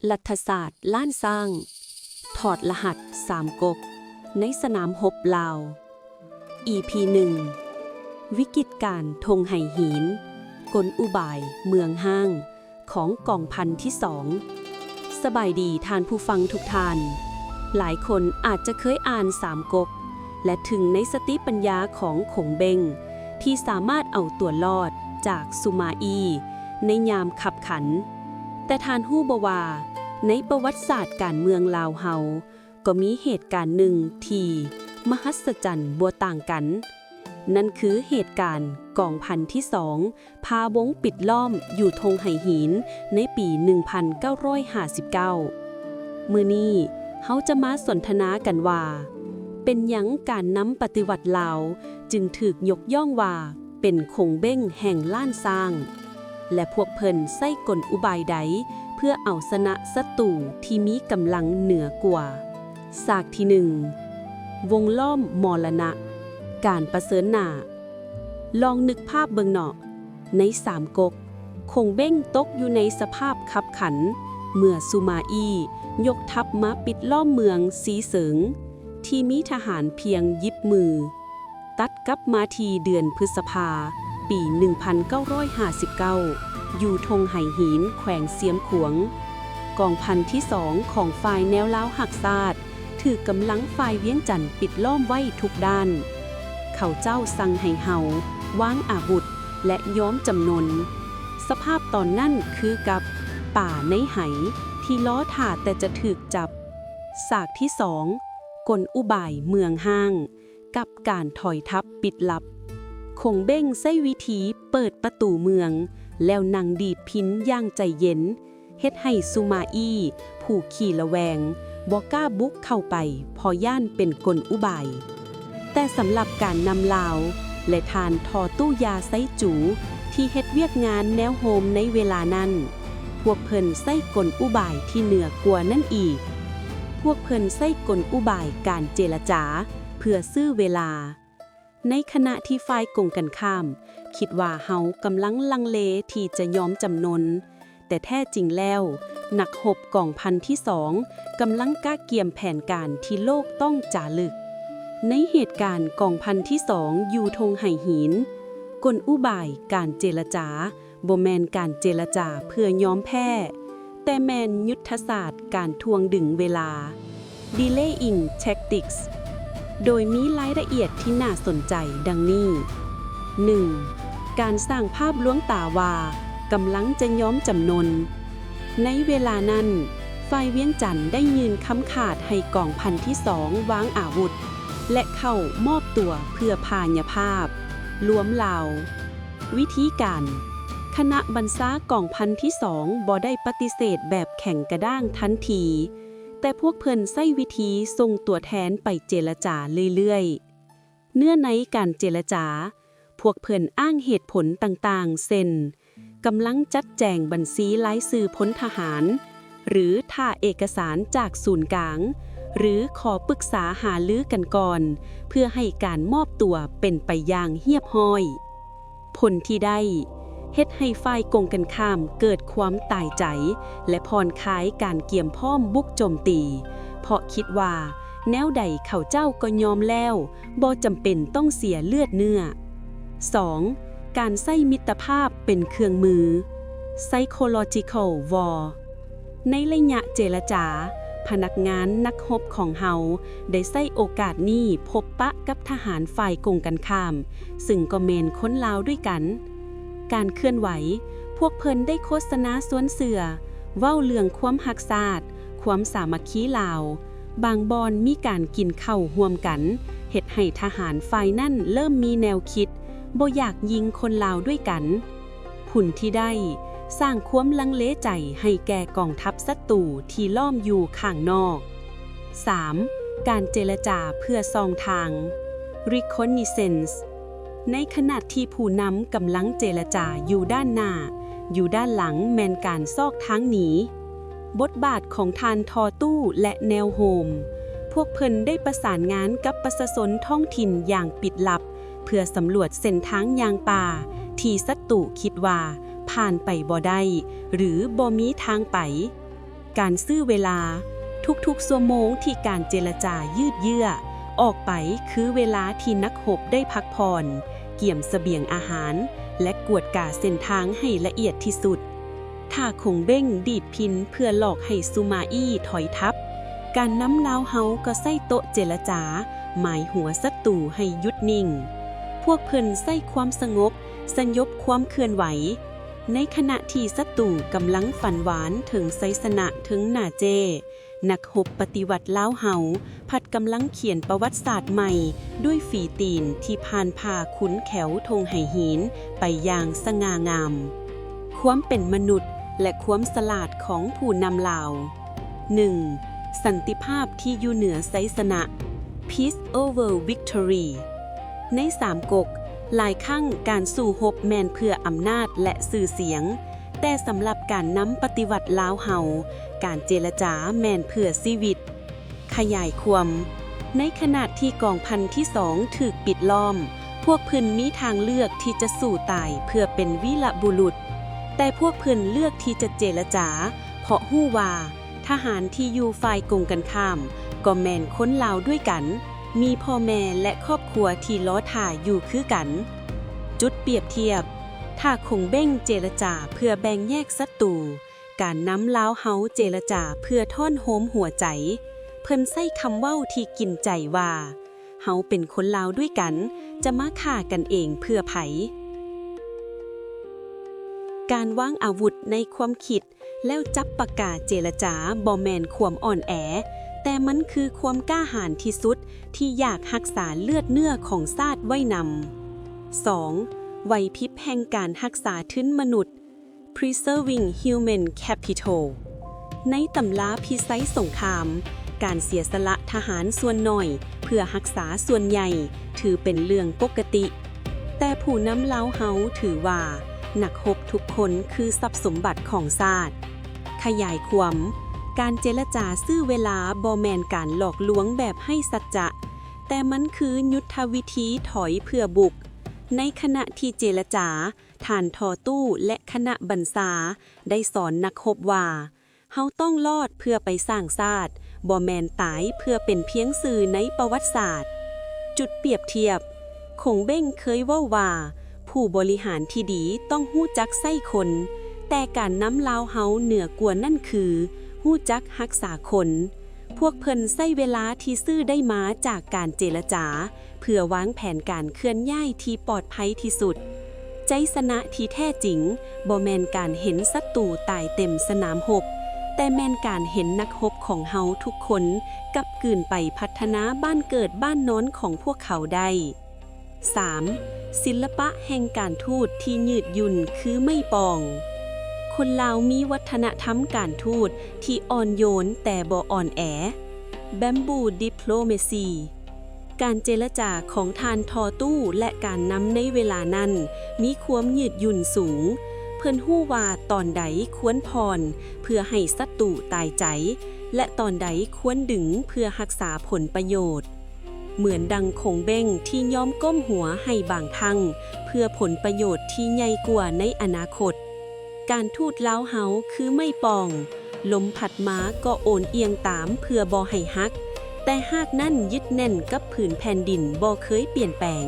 ລັດຖະສາດລ້ານຊ້າງ ຖອດລະຫັດສາມກົກ ໃນສະໜາມຮົບລາວ ອີພີ ໜຶ່ງ ວິກິດການທົ່ງໄຫຫີນ ກົນອຸບາຍເມືອງຮ້າງ ຂອງກອງພັນທີສອງ. ສະບາຍດີທ່ານຜູ້ຟັງທຸກທ່ານ. ຫຼາຍຄົນອາດຈະເຄີຍອ່ານສາມກົກ ແລະ ເຖິງໃນສະຕິປັນຍາຂອງຂົງເບັງ ທີ່ສາມາດເອົາຕົວລອດຈາກສຸມາອີໃນຍາມຄັບຂັນ. ແຕ່ທ່ານຮູ້ບໍ່ວ່າ ໃນປະຫວັດສາດການເມືອງລາວເຮົາ ກໍມີເຫດການໜຶ່ງທີ່ມະຫັດສະຈັນບໍ່ຕ່າງກັນ. ນັ້ນຄືເຫດການກອງພັນທີສອງ ພາວົງປິດລ້ອມຢູ່ທົ່ງໄຫຫີນໃນປີໜຶ່ງພັນເກົ້າຮ້ອຍຫ້າສິບເກົ້າ. ມື້ນີ້ເຮົາຈະມາສົນທະນາກັນວ່າ ເປັນຫຍັງການນຳປະຕິວັດລາວຈຶ່ງຖືກຍົກຍ້ອງວ່າເປັນຂົງເບັງແຫ່ງລ້ານຊ້າງ ແລະ ພວກເພິ່ນໃຊ້ກົນອຸບາຍໃດເພື່ອເອົາຊະນະສັດຕູທີ່ມີກຳລັງເໜືອກວ່າ? ສາກທີໜຶ່ງ ວົງລ້ອມມໍລະນະ ການປະເຊີນໜ້າ. ລອງນຶກພາບເບິ່ງເນາະ, ໃນສາມກົກ, ຂົງເບັງຕົກຢູ່ໃນສະພາບຄັບຂັນ ເມື່ອສຸມາອີຍົກທັບມາປິດລ້ອມເມືອງຊີເສີງ ທີ່ມີທະຫານພຽງຢິບມື. ຕັດກັບມາທີ່ເດືອນພຶດສະພາ ປີໜຶ່ງພັນເກົ້າຮ້ອຍຫ້າສິບເກົ້າ ຢູ່ທົ່ງໄຫຫີນ ແຂວງຊຽງຂວາງ, ກອງພັນທີສອງຂອງຝ່າຍແນວລາວຮັກຊາດ ຖືກກຳລັງຝ່າຍວຽງຈັນປິດລ້ອມໄວ້ທຸກດ້ານ. ເຂົາເຈົ້າສັ່ງໃຫ້ເຮົາວາງອາວຸດ ແລະ ຍອມຈຳນົນ. ສະພາບຕອນນັ້ນຄືກັບປາໃນໄຫທີ່ລໍຖ້າແຕ່ຈະຖືກຈັບ. ສາກທີສອງ ກົນອຸບາຍເມືອງຮ້າງ ກັບການຖອຍທັບປິດລັບ. ຂົງເບັງໃຊ້ວິທີເປີດປະຕູເມືອງ ແລ້ວນັ່ງດີດພິນຢ່າງໃຈເຢັນ, ເຮັດໃຫ້ສຸມາອີຜູ້ຂີ້ລະແວງບໍ່ກ້າບຸກເຂົ້າໄປ ເພາະຢ້ານເປັນກົນອຸບາຍ. ແຕ່ສຳລັບການນຳລາວ ແລະ ທ່ານທໍຕູ້ຢາໄຊຈູທີ່ເຮັດວຽກງານແນວໂຮມໃນເວລານັ້ນ, ພວກເພິ່ນໃຊ້ກົນອຸບາຍທີ່ເໜືອກວ່ານັ້ນອີກ. ພວກເພິ່ນໃຊ້ກົນອຸບາຍການເຈລະຈາເພື່ອຊື້ເວລາ. ໃນຂະນະທີ່ຝ່າຍກົງກັນຂ້າມຄິດວ່າເຮົາກຳລັງລັງເລທີ່ຈະຍອມຈຳນົນ, ແຕ່ແທ້ຈິງແລ້ວ ນັກຮົບກອງພັນທີສອງກຳລັງກະກຽມແຜນການທີ່ໂລກຕ້ອງຈາລຶກ. ໃນເຫດການກອງພັນທີສອງຢູ່ທົ່ງໄຫຫີນ, ກົນອຸບາຍການເຈລະຈາ ບໍ່ແມ່ນການເຈລະຈາເພື່ອຍອມແພ້, ແຕ່ແມ່ນຍຸດທະສາດການຖ່ວງດຶງເວລາ, delaying tactics, ໂດຍມີລາຍລະອຽດທີ່ໜ້າສົນໃຈດັ່ງນີ້. ໜຶ່ງ, ການສ້າງພາບລວງຕາວ່າກຳລັງຈະຍອມຈຳນົນ. ໃນເວລານັ້ນ, ຝ່າຍວຽງຈັນໄດ້ຍື່ນຄຳຂາດໃຫ້ກອງພັນທີສອງວາງອາວຸດ ແລະ ເຂົ້າມອບຕົວເພື່ອພາຍະພາບລວມລາວ. ວິທີການ, ຄະນະບັນຊາກອງພັນທີສອງບໍ່ໄດ້ປະຕິເສດແບບແຂງກະດ້າງທັນທີ, ແຕ່ພວກເພິ່ນໃຊ້ວິທີສົ່ງຕົວແທນໄປເຈລະຈາເລື້ອຍໆ. ເນື້ອໃນການເຈລະຈາ, ພວກເພິ່ນອ້າງເຫດຜົນຕ່າງໆ ເຊັ່ນ ກຳລັງຈັດແຈງບັນຊີລາຍຊື່ພົນທະຫານ ຫຼື ຖ້າເອກະສານຈາກສູນກາງ ຫຼື ຂໍປຶກສາຫາລືກັນກ່ອນ ເພື່ອໃຫ້ການມອບຕົວເປັນໄປຢ່າງຮຽບຮ້ອຍ. ຜົນທີ່ໄດ້, ເຮັດໃຫ້ຝ່າຍກົງກັນຂ້າມເກີດຄວາມຕາຍໃຈ ແລະ ຜ່ອນຄາຍການກຽມພ້ອມບຸກໂຈມຕີ, ເພາະຄິດວ່າແນວໃດເຂົາເຈົ້າກໍຍອມແລ້ວ, ບໍ່ຈຳເປັນຕ້ອງເສຍເລືອດເນື້ອ. ສອງ, ການໃຊ້ມິດຕະພາບເປັນເຄື່ອງມື, psychological war. ໃນໄລຍະເຈລະຈາ, ພະນັກງານນັກຮົບຂອງເຮົາໄດ້ໃຊ້ໂອກາດນີ້ພົບປະກັບທະຫານຝ່າຍກົງກັນຂ້າມ, ຊຶ່ງກໍແມ່ນຄົນລາວດ້ວຍກັນ. ການເຄື່ອນໄຫວ, ພວກເພິ່ນໄດ້ໂຄສະນາຊວນເຊື່ອ, ເວົ້າເລື່ອງຄວາມຮັກຊາດ, ຄວາມສາມັກຄີລາວ, ບາງບ່ອນມີການກິນເຂົ້າຮ່ວມກັນ, ເຮັດໃຫ້ທະຫານຝ່າຍນັ້ນເລີ່ມມີແນວຄິດບໍ່ຢາກຍິງຄົນລາວດ້ວຍກັນ. ຜົນທີ່ໄດ້, ສ້າງຄວາມລັງເລໃຈໃຫ້ແກ່ກອງທັບສັດຕູທີ່ລ້ອມຢູ່ຂ້າງນອກ. ສາມ, ການເຈລະຈາເພື່ອສ່ອງທາງ, reconnaissance. ໃນຂະນະທີ່ຜູ້ນຳກຳລັງເຈລະຈາຢູ່ດ້ານໜ້າ, ຢູ່ດ້ານຫຼັງແມ່ນການຊອກທາງໜີ. ບົດບາດຂອງທ່ານທໍຕູ້ ແລະ ແນວໂຮມ, ພວກເພິ່ນໄດ້ປະສານງານກັບປະຊາຊົນທ້ອງຖິ່ນຢ່າງປິດລັບ ເພື່ອສຳຫຼວດເສັ້ນທາງຍ່າງປ່າທີ່ສັດຕູຄິດວ່າຜ່ານໄປບໍ່ໄດ້ ຫຼື ບໍ່ມີທາງໄປ. ການຊື້ເວລາ. ທຸກໆຊົ່ວໂມງທີ່ການເຈລະຈາຢືດເຍື້ອອອກໄປ ຄືເວລາທີ່ນັກຮົບໄດ້ພັກຜ່ອນ, ກຽມສະບຽງອາຫານ ແລະ ກວດກາເສັ້ນທາງໃຫ້ລະອຽດທີ່ສຸດ. ຖ້າຄົງເບັງດີດພິນເພື່ອຫຼອກໃຫ້ຊູມາອີຖອຍທັບ, ການນຳລາວເຮົາກໍໃຊ້ໂຕະເຈລະຈາໝາຍຫົວສັດຕູໃຫ້ຢຸດນິ່ງ. ພວກເພິ່ນໃຊ້ຄວາມສະຫງົບສະຫຍົບຄວາມເຄື່ອນໄຫວ, ໃນຂະນະທີ່ສັດຕູກຳລັງຝັນຫວານເຖິງໄຊຊະນະເທິງໜ້າແຈ້, ນັກຮົບປະຕິວັດລາວເຮົາພັດກຳລັງຂຽນປະຫວັດສາດໃໝ່ດ້ວຍຝີຕີນທີ່ຜ່ານຜ່າຂຸນແຂວທົ່ງໄຫຫີນໄປຢ່າງສະຫງ່າງາມ. ຄວາມເປັນມະນຸດ ແລະ ຄວາມສະຫຼາດຂອງຜູ້ນຳລາວ. ໜຶ່ງ, ສັນຕິພາບທີ່ຢູ່ເໜືອໄຊຊະນະ, Peace over victory. ໃນສາມກົກ, ຫຼາຍຄັ້ງການສູ້ຮົບແມ່ນເພື່ອອຳນາດ ແລະ ຊື່ສຽງ, ແຕ່ສຳລັບການນຳປະຕິວັດລາວເຮົາ, ການເຈລະຈາແມ່ນເພື່ອຊີວິດ. ຂະຫຍາຍຄວາມ. ໃນຂະນະທີ່ກອງພັນທີສອງຖືກປິດລ້ອມ, ພວກເພິ່ນມີທາງເລືອກທີ່ຈະສູ້ຕາຍເພື່ອເປັນວີລະບຸລຸດ, ແຕ່ພວກເພິ່ນເລືອກທີ່ຈະເຈລະຈາ ເພາະຮູ້ວ່າທະຫານທີ່ຢູ່ຝ່າຍກົງກັນຂ້າມກໍແມ່ນຄົນລາວດ້ວຍກັນ, ມີພໍ່ແມ່ ແລະ ຄອບຄົວທີ່ລໍຖ້າຢູ່ຄືກັນ. ຈຸດປຽບທຽບ. ຖ້າຄົງເບັງເຈລະຈາເພື່ອແບ່ງແຍກສັດຕູ, ການນຳລາວເຮົາເຈລະຈາເພື່ອທ້ອນໂຮມຫົວໃຈ. ເພິ່ນໃຊ້ຄຳເວົ້າທີ່ກິນໃຈວ່າ, ເຮົາເປັນຄົນລາວດ້ວຍກັນ, ຈະມາຂ້າກັນເອງເພື່ອໃຜ? ການວາງອາວຸດໃນຄວາມຄິດ ແລ້ວຈັບປາກກາເຈລະຈາບໍ່ແມ່ນຄວາມອ່ອນແອ, ແຕ່ມັນຄືຄວາມກ້າຫານທີ່ສຸດທີ່ຢາກຮັກສາເລືອດເນື້ອຂອງຊາດໄວ້ນຳ. ສອງ, ໄຫວພິບແຫ່ງການຮັກສາທຶນມະນຸດ, Preserving Human Capital. ໃນຕຳລາພິໄສສົງຄາມ, ການເສຍສະຫຼະທະຫານສ່ວນໜ້ອຍເພື່ອຮັກສາສ່ວນໃຫຍ່ຖືເປັນເລື່ອງປົກກະຕິ, ແຕ່ຜູ້ນຳລາວເຮົາຖືວ່ານັກຮົບທຸກຄົນຄືຊັບສົມບັດຂອງຊາດ. ຂະຫຍາຍຄວາມ, ການເຈລະຈາຊື້ເວລາບໍ່ແມ່ນການຫຼອກລວງແບບໄຮ້ສັດຈະ, ແຕ່ມັນຄືຍຸດທະວິທີຖອຍເພື່ອບຸກ. ໃນຂະນະທີ່ເຈລະຈາ, ທ່ານ ທໍຕູ້ ແລະ ຄະນະບັນຊາໄດ້ສອນນັກຮົບວ່າ, ເຮົາຕ້ອງລອດເພື່ອໄປສ້າງຊາດ, ບໍ່ແມ່ນຕາຍເພື່ອເປັນພຽງຊື່ໃນປະຫວັດສາດ. ຈຸດປຽບທຽບ, ຄົງເບັງເຄີຍເວົ້າວ່າ, ຜູ້ບໍລິຫານທີ່ດີຕ້ອງຮູ້ຈັກໃຊ້ຄົນ, ແຕ່ການນຳລາວເຮົາເໜືອກວ່ານັ້ນຄື ຮູ້ຈັກຮັກສາຄົນ. ພວກເພິ່ນໃຊ້ເວລາທີ່ຊື້ໄດ້ມາຈາກການເຈລະຈາ ເພື່ອວາງແຜນການເຄື່ອນຍ້າຍທີ່ປອດໄພທີ່ສຸດ. ໄຊຊະນະທີ່ແທ້ຈິງບໍ່ແມ່ນການເຫັນສັດຕູຕາຍເຕັມສະໜາມຮົບ, ແຕ່ແມ່ນການເຫັນນັກຮົບຂອງເຮົາທຸກຄົນກັບຄືນໄປພັດທະນາບ້ານເກີດບ້ານນອນຂອງພວກເຂົາໄດ້. ສາມ, ສິລະປະແຫ່ງການທູດທີ່ຍືດຫຍຸ່ນຄືໄມ້ປ່ອງ. ຄົນລາວມີວັດທະນະທຳການທູດທີ່ອ່ອນໂຍນແຕ່ບໍ່ອ່ອນແອ, Bamboo Diplomacy. ການເຈລະຈາຂອງທ່ານ ທໍຕູ້ ແລະ ການນຳໃນເວລານັ້ນມີຄວາມຍືດຫຍຸ່ນສູງ. ເພິ່ນຮູ້ວ່າຕອນໃດຄວນຜ່ອນເພື່ອໃຫ້ສັດຕູຕາຍໃຈ ແລະ ຕອນໃດຄວນດຶງເພື່ອຮັກສາຜົນປະໂຫຍດ. ເໝືອນດັ່ງຄົງເບັງທີ່ຍອມກົ້ມຫົວໃຫ້ບາງຄັ້ງ ເພື່ອຜົນປະໂຫຍດທີ່ໃຫຍ່ກວ່າໃນອະນາຄົດ. ການທູດລາວເຮົາຄືໄມ້ປ່ອງ, ລົມພັດມາກໍໂອນອຽງຕາມເພື່ອບໍ່ໃຫ້ຫັກ, ແຕ່ຮາກນັ້ນຍຶດແໜ້ນກັບຜືນແຜ່ນດິນບໍ່ເຄີຍປ່ຽນແປງ.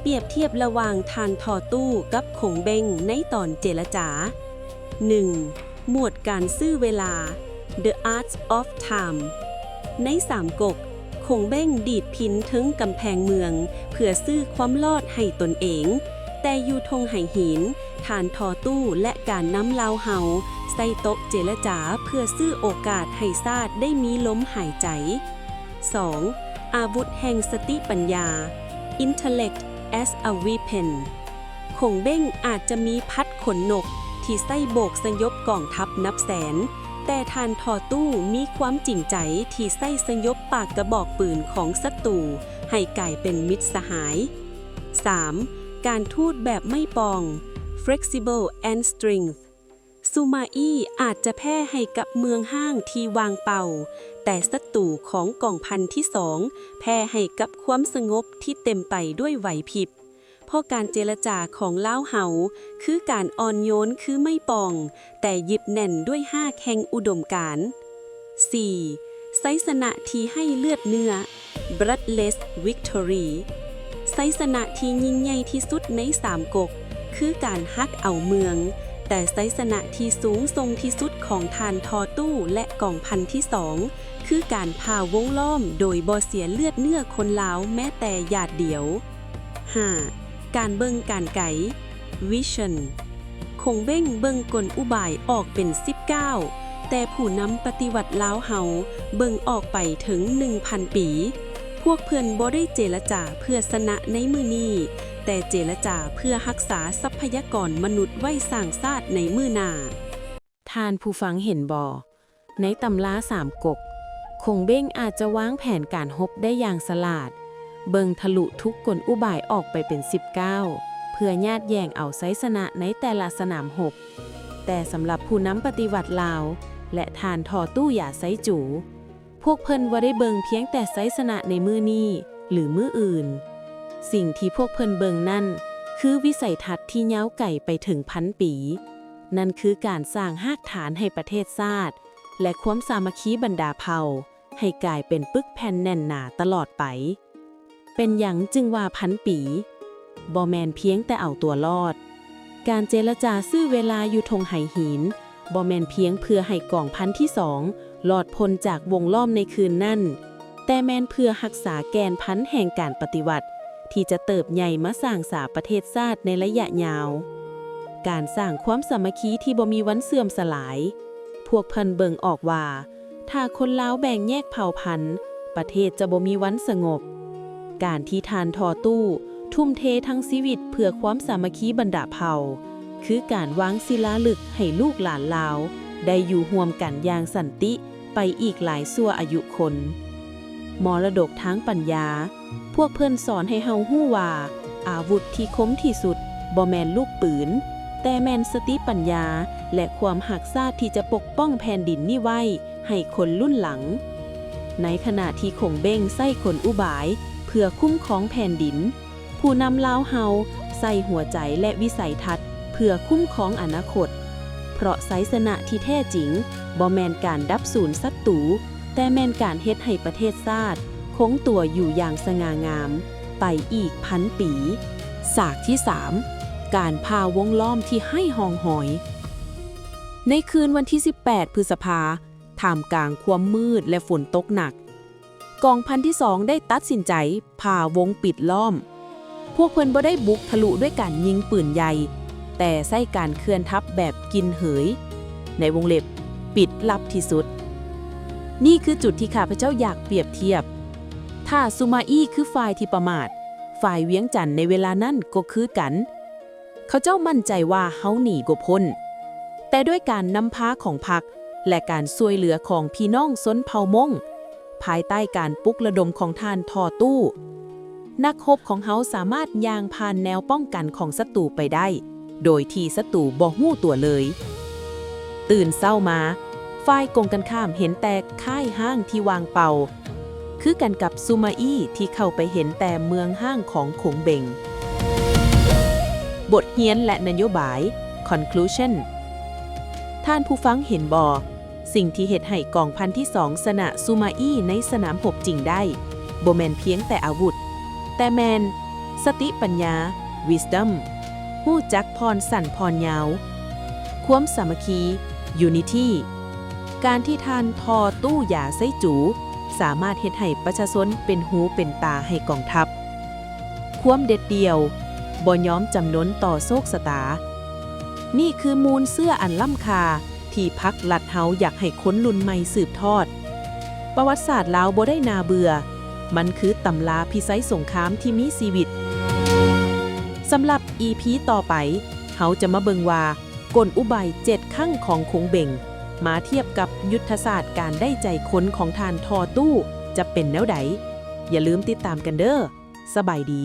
ປຽບທຽບລະຫວ່າງທ່ານ ທໍຕູ້ ກັບຄົງເບັງໃນຕອນເຈລະຈາ. ໜຶ່ງ, ໝວດການຊື້ເວລາ, The Art of Time. ໃນສາມກົກ, ຄົງເບັງດີດພິນເທິງກຳແພງເມືອງເພື່ອຊື້ຄວາມລອດໃຫ້ຕົນເອງ, ແຕ່ຢູ່ທົ່ງໄຫຫີນ, ທ່ານ ທໍຕູ້ ແລະ ການນຳລາວເຮົາໃຊ້ໂຕະເຈລະຈາເພື່ອຊື້ໂອກາດໃຫ້ຊາດໄດ້ມີລົມຫາຍໃຈ. ສອງ, ອາວຸດແຫ່ງສະຕິປັນຍາ, Intellect as a Weapon. ຂົງເບັງອາດຈະມີພັດຂົນນົກທີ່ໃຊ້ໂບກສະຫຍົບກອງທັບນັບແສນ, ແຕ່ທ່ານ ທໍຕູ້ ມີຄວາມຈິງໃຈທີ່ໃຊ້ສະຫຍົບປາກກະບອກປືນຂອງສັດຕູໃຫ້ກາຍເປັນມິດສະຫາຍ. ສາມ, ການທູດແບບໄມ້ປ່ອງ, Flexible and Strength. ຊູມາອີອາດຈະແພ້ໃຫ້ກັບເມືອງຮ້າງທີ່ວ່າງເປົ່າ, ແຕ່ສັດຕູຂອງກອງພັນທີສອງແພ້ໃຫ້ກັບຄວາມສະຫງົບທີ່ເຕັມໄປດ້ວຍໄຫວພິບ. ເພາະການເຈລະຈາຂອງລາວເຮົາຄືການອ່ອນໂຍນຄືໄມ້ປ່ອງ, ແຕ່ຍຶດແໜ້ນດ້ວຍຮາກແຫ່ງອຸດົມການ. ສີ່, ໄຊຊະນະທີ່ໄຮ້ເລືອດເນື້ອ Bloodless Victory. ໄຊຊະນະທີ່ຍິ່ງໃຫຍ່ທີ່ສຸດໃນສາມກົກ ຄືການຮັກເອົາເມືອງ, ແຕ່ໄຊຊະນະທີ່ສູງສົ່ງທີ່ສຸດຂອງທ່ານທໍ່ຕູ້ ແລະ ກອງພັນທີສອງ ຄືການຜ່າວົງລ້ອມໂດຍບໍ່ເສຍເລືອດເນື້ອຄົນລາວແມ້ແຕ່ຫຍາດດຽວ. ຫ້າ, ການເບິ່ງການໄກ Vision. ຂົງເບັງເບິ່ງກົນອຸບາຍອອກເປັນສິບກ້າວ, ແຕ່ຜູ້ນຳປະຕິວັດລາວເຮົາເບິ່ງອອກໄປເຖິງໜຶ່ງພັນປີ. ພວກເພິ່ນບໍ່ໄດ້ເຈລະຈາເພື່ອຊະນະໃນມື້ນີ້, ແຕ່ເຈລະຈາເພື່ອຮັກສາຊັບພະຍາກອນມະນຸດໄວ້ສ້າງຊາດໃນມື້ໜ້າ. ທ່ານຜູ້ຟັງເຫັນບໍ່? ໃນຕຳລາສາມກົກ, ຂົງເບັງອາດຈະວາງແຜນການຮົບໄດ້ຢ່າງສະຫຼາດ, ເບິ່ງທະລຸທຸກກົນອຸບາຍອອກໄປເປັນສິບກ້າວ ເພື່ອຍາດແຍ່ງເອົາໄຊຊະນະໃນແຕ່ລະສະໜາມຮົບ. ແຕ່ສຳລັບຜູ້ນຳປະຕິວັດລາວ ແລະ ທ່ານທໍ່ຕູ້ຢາໄຊຈູ, ພວກເພິ່ນບໍ່ໄດ້ເບິ່ງພຽງແຕ່ໄຊຊະນະໃນມື້ນີ້ ຫຼື ມື້ອື່ນ. ສິ່ງທີ່ພວກເພິ່ນເບິ່ງນັ້ນ ຄືວິໄສທັດທີ່ຍາວໄກໄປເຖິງພັນປີ. ນັ້ນຄືການສ້າງຮາກຖານໃຫ້ປະເທດຊາດ ແລະ ຄວາມສາມັກຄີບັນດາເຜົ່າ ໃຫ້ກາຍເປັນປຶກແຜ່ນແໜ້ນໜາຕະຫຼອດໄປ. ເປັນຫຍັງຈຶ່ງວ່າພັນປີ? ບໍ່ແມ່ນພຽງແຕ່ເອົາຕົວລອດ. ການເຈລະຈາຊື້ເວລາຢູ່ທົ່ງໄຫຫີນ ບໍ່ແມ່ນພຽງເພື່ອໃຫ້ກອງພັນທີສອງລອດພົ້ນຈາກວົງລ້ອມໃນຄືນນັ້ນ, ແຕ່ແມ່ນເພື່ອຮັກສາແກ່ນພັນແຫ່ງການປະຕິວັດ ທີ່ຈະເຕີບໃຫຍ່ມາສ້າງສາປະເທດຊາດໃນໄລຍະຍາວ. ການສ້າງຄວາມສາມັກຄີທີ່ບໍ່ມີວັນເສື່ອມສະຫຼາຍ. ພວກເພິ່ນເບິ່ງອອກວ່າ ຖ້າຄົນລາວແບ່ງແຍກເຜົ່າພັນ, ປະເທດຈະບໍ່ມີວັນສະຫງົບ. ການທີ່ທ່ານທໍ່ຕູ້ທຸ່ມເທທັງຊີວິດເພື່ອຄວາມສາມັກຄີບັນດາເຜົ່າ ຄືການວາງສິລາລຶກໃຫ້ລູກຫຼານລາວໄດ້ຢູ່ຮ່ວມກັນຢ່າງສັນຕິ ໄປອີກຫຼາຍຊົ່ວອາຍຸຄົນ. ມໍລະດົກທາງປັນຍາ, ພວກເພິ່ນສອນໃຫ້ເຮົາຮູ້ວ່າ ອາວຸດທີ່ຄົມທີ່ສຸດບໍ່ແມ່ນລູກປືນ, ແຕ່ແມ່ນສະຕິປັນຍາ ແລະ ຄວາມຮັກຊາດທີ່ຈະປົກປ້ອງແຜ່ນດິນນີ້ໄວ້ໃຫ້ຄົນລຸ້ນຫຼັງ. ໃນຂະນະທີ່ຂົງເບັງໃຊ້ກົນອຸບາຍເພື່ອຄຸ້ມຄອງແຜ່ນດິນ, ຜູ້ນຳລາວເຮົາໃຊ້ຫົວໃຈ ແລະ ວິໄສທັດເພື່ອຄຸ້ມຄອງອະນາຄົດ, ເພາະໄຊຊະນະທີ່ແທ້ຈິງບໍ່ແມ່ນການດັບສູນສັດຕູ, ແຕ່ແມ່ນການເຮັດໃຫ້ປະເທດຊາດຄົງຕົວຢູ່ຢ່າງສະຫງ່າງາມໄປອີກພັນປີ. ສາກທີສາມ, ການຜ່າວົງລ້ອມທີ່ໄຮ້ຮ່ອງຮອຍ. ໃນຄືນວັນທີສິບແປດ ພຶດສະພາ, ທ່າມກາງຄວາມມືດ ແລະ ຝົນຕົກໜັກ, ກອງພັນທີສອງໄດ້ຕັດສິນໃຈຜ່າວົງປິດລ້ອມ. ພວກເພິ່ນບໍ່ໄດ້ບຸກທະລຸດ້ວຍການຍິງປືນໃຫຍ່, ແຕ່ໃຊ້ການເຄື່ອນທັບແບບກິນເຫີຍ, ໃນວົງເລັບ, ປິດລັບທີ່ສຸດ. ນີ້ຄືຈຸດທີ່ຂ້າພະເຈົ້າຢາກປຽບທຽບ. ຖ້າຊູມາອີຄືຝ່າຍທີ່ປະໝາດ, ຝ່າຍວຽງຈັນໃນເວລານັ້ນກໍຄືກັນ. ເຂົາເຈົ້າໝັ້ນໃຈວ່າເຮົາໜີບໍ່ພົ້ນ, ແຕ່ດ້ວຍການນຳພາຂອງພັກ ແລະ ການຊ່ວຍເຫຼືອຂອງພີ່ນ້ອງຊົນເຜົ່າມົ້ງ, ພາຍໃຕ້ການປຸກລະດົມຂອງທ່ານທໍ່ຕູ້, ນັກຮົບຂອງເຮົາສາມາດຍ່າງຜ່ານແນວປ້ອງກັນຂອງສັດຕູໄປໄດ້ ໂດຍທີ່ສັດຕູບໍ່ຮູ້ຕົວເລີຍ. ຕື່ນເຊົ້າມາ, ຝ່າຍກົງກັນຂ້າມເຫັນແຕ່ຄ້າຍຮ້າງທີ່ວ່າງເປົ່າ, ຄືກັນກັບຊູມາອີທີ່ເຂົ້າໄປເຫັນແຕ່ເມືອງຮ້າງຂອງຂົງເບັງ. ບົດຮຽນ ແລະ ນະໂຍບາຍ Conclusion. ທ່ານຜູ້ຟັງເຫັນບໍ່? ສິ່ງທີ່ເຮັດໃຫ້ກອງພັນທີສອງຊະນະຊູມາອີໃນສະໜາມຮົບຈິງໄດ້ ບໍ່ແມ່ນພຽງແຕ່ອາວຸດ, ແຕ່ແມ່ນສະຕິປັນຍາ Wisdom, ຮູ້ຈັກຜ່ອນສັ້ນຜ່ອນຍາວ, ຄວາມສາມັກຄີ Unity. ການທີ່ທ່ານທໍ່ຕູ້ຢາໄຊຈູ ສາມາດເຮັດໃຫ້ປະຊາຊົນເປັນຫູເປັນຕາໃຫ້ກອງທັບ, ຄວາມເດັດດ່ຽວ, ບໍ່ຍອມຈຳນົນຕໍ່ໂຊກຊະຕາ. ນີ້ຄືມູນເຊື້ອອັນລ້ຳຄ່າທີ່ພັກລັດເຮົາຢາກໃຫ້ຄົນລຸ້ນໃໝ່ສືບທອດ. ປະຫວັດສາດລາວບໍ່ໄດ້ໜ້າເບື່ອ, ມັນຄືຕຳລາພິໄສສົງຄາມທີ່ມີຊີວິດ. ສຳລັບອີພີຕໍ່ໄປ, ເຮົາຈະມາເບິ່ງວ່າ ກົນອຸບາຍເຈັດຄັ້ງຂອງຂົງເບັງ ມາທຽບກັບຍຸດທະສາດການໄດ້ໃຈຄົນຂອງທ່ານທໍ່ຕູ້ ຈະເປັນແນວໃດ? ຢ່າລືມຕິດຕາມກັນເດີ້. ສະບາຍດີ.